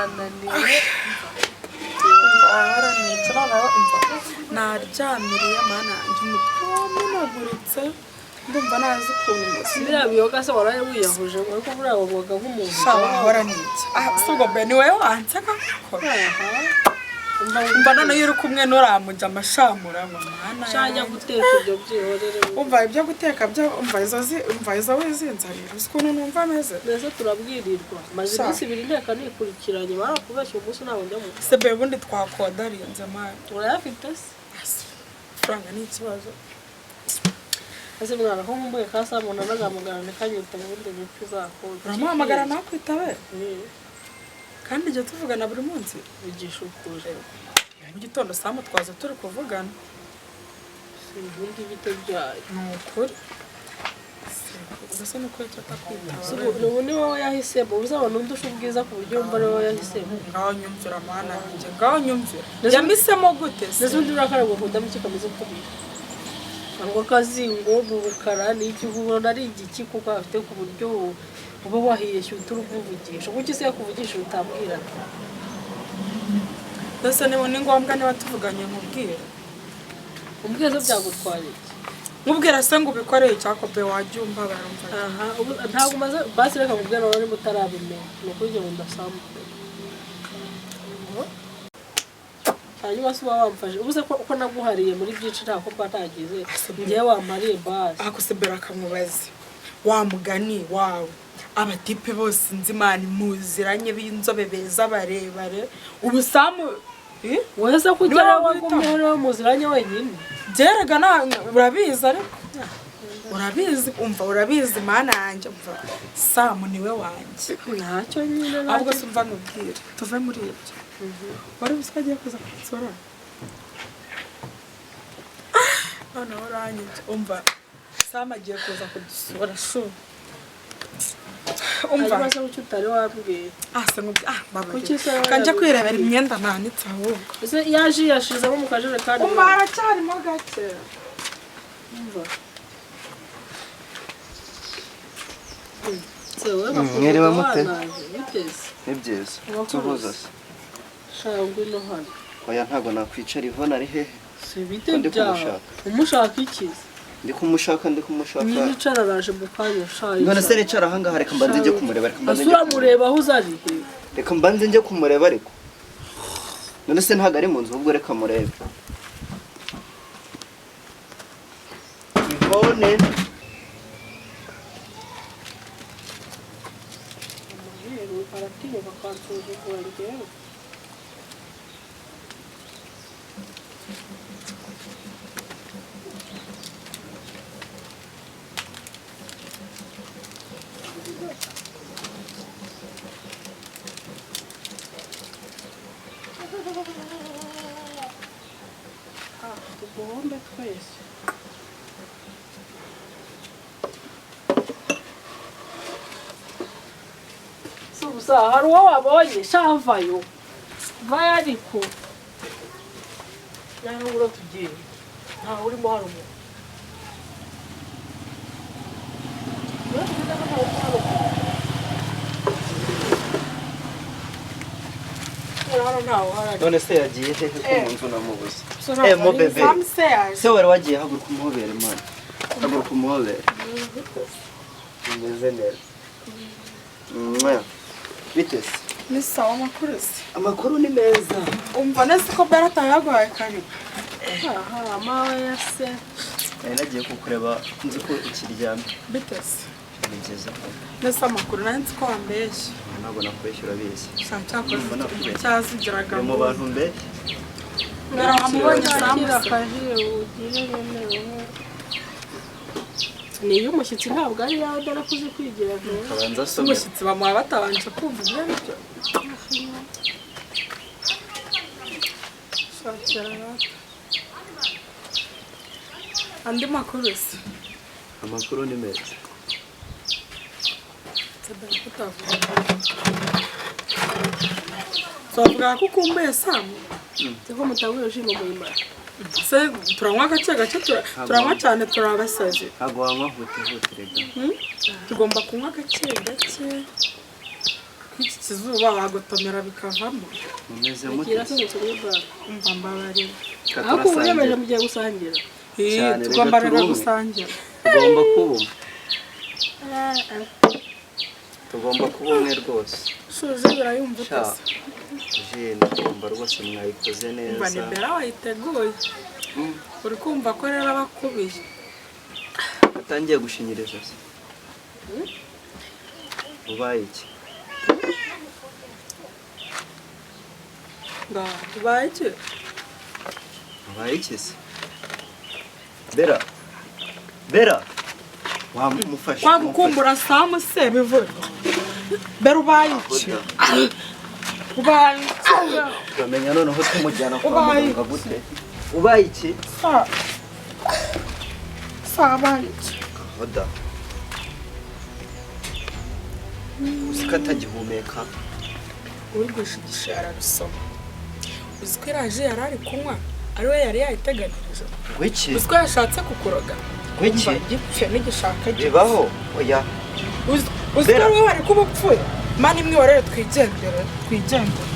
Nananiwe. Waranitse noneho, umva, naryamiriye. Mana yanjye, umutwe wamenaguritse, ndumva nazi ukuntu umeze. Biriya biyoga se waraye wiyahuje, ariko buriya wabaga nk'umuntu. Sha, wahora niki? Ah, si ubwo be ni wowe wanseka koko? Aha. Umva, noneho iyo uri kumwe n'uramujya amashamura ngo mana Shajya yanjye. guteka ibyo byihorere. Umva, ibyo guteka byo, umva izo umva izo wizinzanira, uzi ukuntu numva ameze. Mbese turabwirirwa, maze Sha. iminsi 2 nteka nikurikiranye, barakubeshya, umunsi ntabwo njya mu Se be, ubundi twakodarinze, mana? Urayafite se? Amafaranga ni ikibazo. Ese mwana, ko nkumbuye ka saa munani, azahamagara ntikanyita ubundi bipfu izakunda. Uramuhamagara nakwitabe? Kandi igihe tuvugana buri munsi. Bigisha ukuri. Mu gitondo saa mutwaza turi kuvugana. Sinkunda ibite byayo. Ni ukuri, gusa ni uko icyo atakwitaba. Ubu ni wowe yahisemo, uzabona undusha ubwiza ku buryo wumva ari wowe yahisemo. Ngaho nyumvira, mana yanjye, ngaho nyumvira, yamisemo gute se? Ndetse undi urakara ngo ukundamo iki kameze kuriya, ngo akazingo mu rukara ni iki, ubona ari igiki kuko afite ku buryo uba wahiyeshya uturukuvugisha? Kuki se yakuvugisha utambwira? Mbese niba ni ngombwa, niba tuvuganye nkubwire? Umbwira se byagutwara iki? Nkubwira se ngo ubikoreye icyakobe, wajya umbabara, umva. Aha, ubu ntabwo umaze. Basi reka nkubwire nawe niba utarabimenya, ni ukuri ngo ndasambuye. Hanyuma se uba wamfashe ubu se ko naguhariye muri byinshi, ntako mba ntagize ngewe wampariye basi. Ako se mbere akamubaza wa mugani wawe, abatipe bose nzi, imana muziranye, b'inzobe, beza, barebare, ubu Samu, eh? Wowe se ko Niwe ugera wagwita. wagumyeho niwe muziranye wenyine. Byeraga urabizi, ariko urabizi, umva, urabizi, mana yanjye, umva, Samu niwe wanjye. Ntacyo nyine. Ahubwo Ntacyo. se umva nkubwire, tuve muri ibyo, wari uzi ko agiye kuza kunsura? Noneho uranyica. Umva, Samu agiye kuza kudusura shu, umva. Hanyuma se kuki utari wambwira? Ah, se nkubwire, ah, Kuki se mbabarira, kanje kwirebera imyenda nanitse ahubwo. Ese yaje yashizemo mu kajerekani? Umva, haracyarimo gake. Umva. Se wowe bakunda Mwiriwe mute? wanaje, biteze. Ni byiza. Amakuru Tuhuza se? se. Sha, ngwino hano. Oya, ntabwo nakwicara. Ivona ari hehe? Si bite Ndi byawe? kumushaka. Umushaka iki se? Ndi kumushaka, ndi kumushaka. Nyine icara, araje mu kanya, sha. None se nicara ahangaha? Reka mbanze njye kumureba, reka mbanze Ese njye kumureba. uramureba aho uzari? Reka mbanze njye kumureba ariko. None se ntabwo ari mu nzu? Ahubwo reka murebe. Ivone. Amahero aratinyuka akansuzugura njyewe. Ah, tuguhombe twese. Subusa hari uwo wabonye? Shavayo, vayo, ariko nawe tugiye, ntawe urimo, hari umuntu. Urabona ko ntawe urimo hano. Hano ntawe uhari. None se yagiye hehe ko mu nzu namubuze? So ntabwo Eh, mo ari bebe. Samu se yaje. Se wari wagiye? Haguruka umuhobere, mana. Haguruka umuhobere. Umeze neza. Mwah. Bite se? Ni sawa, amakuru se? Amakuru ni meza. Umva neza ko Berata yaguhaye karibu. Aha, amawe ya se. Nari nagiye kukureba, nzi ko ukiryamye. Bite se? Ni byiza. Nese amakuru? Nari nzi ko wambeshye. Ntabwo nakubeshya, urabizi. Sha, cyakoze Mbona nakubeshya. cyazigiraga. Uri mu bantu mbeshya. Mbere wamubonye Samu Akira se? akaji ugire nyine wowe. Ni iy'umushyitsi, ntabwo ari iyawe, dore ko uzi kwigira neza. Abanza asome. Umushyitsi bamuha batabanje kumva ibyo ari byo. Shakira rata. Andi makuru se? Amakuru ni meza. Sebera kutavuga. Twavuga ko ukumbuye Samu. Siko mutanguye ushinga umurimo. Se turanywa gake gake, turanywa cyane turabasazi. Ntabwo wanywa huti huti rega. Tugomba kunywa gake gake. Nk'iki kizuba wagotomera bikavamo. Mumeze mute? Akira se ngo bare. Umva, mbabarira. Reka Ariko ubu wiyemeje turasangira. mugiye gusangira. Ii, Cyane, reka tugomba rero turi umwe. gusangira. Tugomba kuba umwe, tugomba kuba umwe rwose. Shuje birayumva Sha, utese. Jene, tugomba rwose, mwayikoze Umva, ni neza. Bera wayiteguye. Uri kumva ko rero abakubiye. Atangiye gushinyiriza se? Ubaye iki? Ngaho tubaye iki? Ubaye iki se? Bera, Bera, wamufashe? Kwa gukumbura Samu se bivuga. Bera, ubaye iki? Ubaye iki? Turamenya noneho tumujyana kwa Ubaye muganga gute? Ubaye iki? Sa sa, ubaye iki? Hoda, uzi ko atagihumeka? Uri gushigisha arabisoma. Uzi ko iraje yari ari kunywa ari we yari yayiteganirije? Ngwiki? Uzi ko yashatse kukuroga? Ngwiki? Umva, gipfe n'igishaka gipfe. Bibaho? Oya. Uzi ko Bera. ari we wari kuba upfuye? Mani imwe warere, twigendere, twigendere.